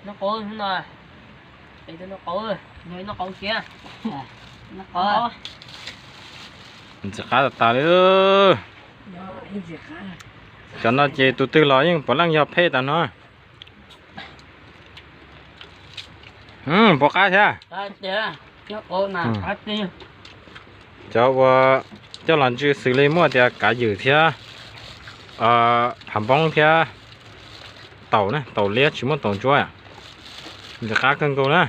Noj qab, noj qab, noj qab. Ntxim qab tas tas li. Cov no ces tus twg los yeej puav leej yog phej tas no. Puas qab thiab? Cov uas coj los ntsw xws li muaj tias kav ywm thiab, hav npoob thiab, taum na, taum liab tsis muaj taum ntsuab. Ntxim qab kawg nkaus na.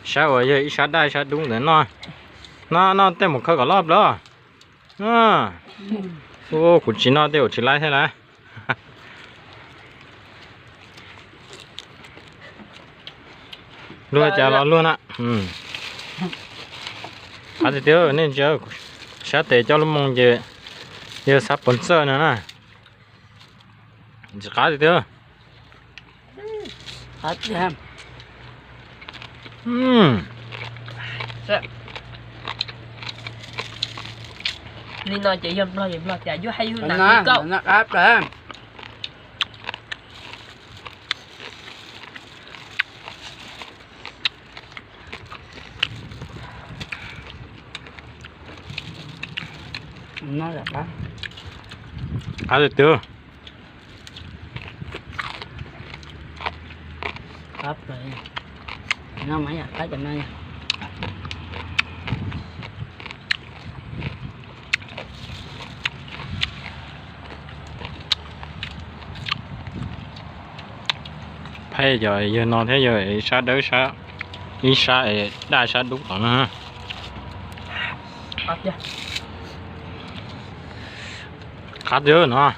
Sab uas yog ib sab daj ib sab dub ntawd no. No no tej mus khaws kom loj plaws. Kuv tsis noj tej uas tsis laib thiab lawm. Luag cas los luag na. Qab tiag tiag nej ntsia, sab tes coj lub moo ces yog xab pov txawj no na. Ntxim qab tiag tiag. Li no ces yog Nplog ces Nplog tias yuav hais yus nas nkaum. Qab tiag tiag. Phej cov yawg no thiab yawg sab dawb, ib sab daj sab dub tom no. Qab tiag no.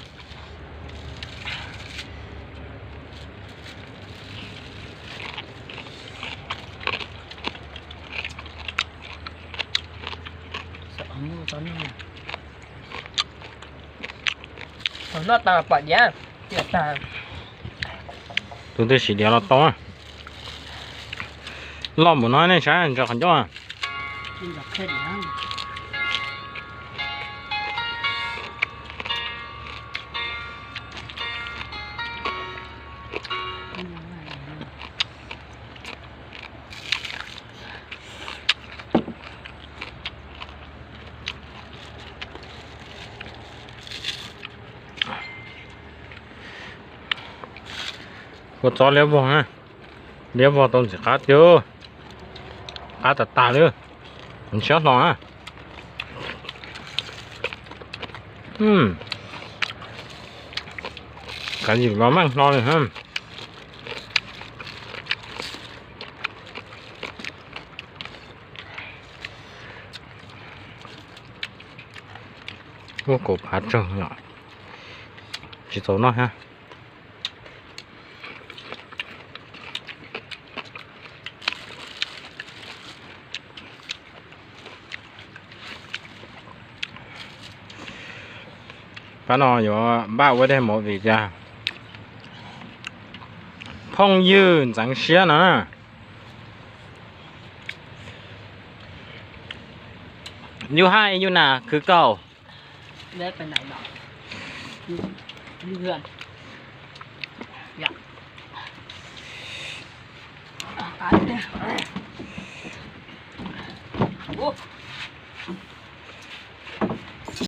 Tus twg siv diav los tau. Loj npaum no nej saib ntsia qhov ncauj. Kua txob liab vog na, liab vog tau ntxim qab tiag, qab tas tas li, ntshiab hlo na. Kav liam los meej hlo li. Muab kaum phav tsawg yom, tsis txaus noj thiab. Pab no yuav npaj ua dej mus vim tias phooj ywg ntxeev siab no. Yus hais yus nas khwv kaum.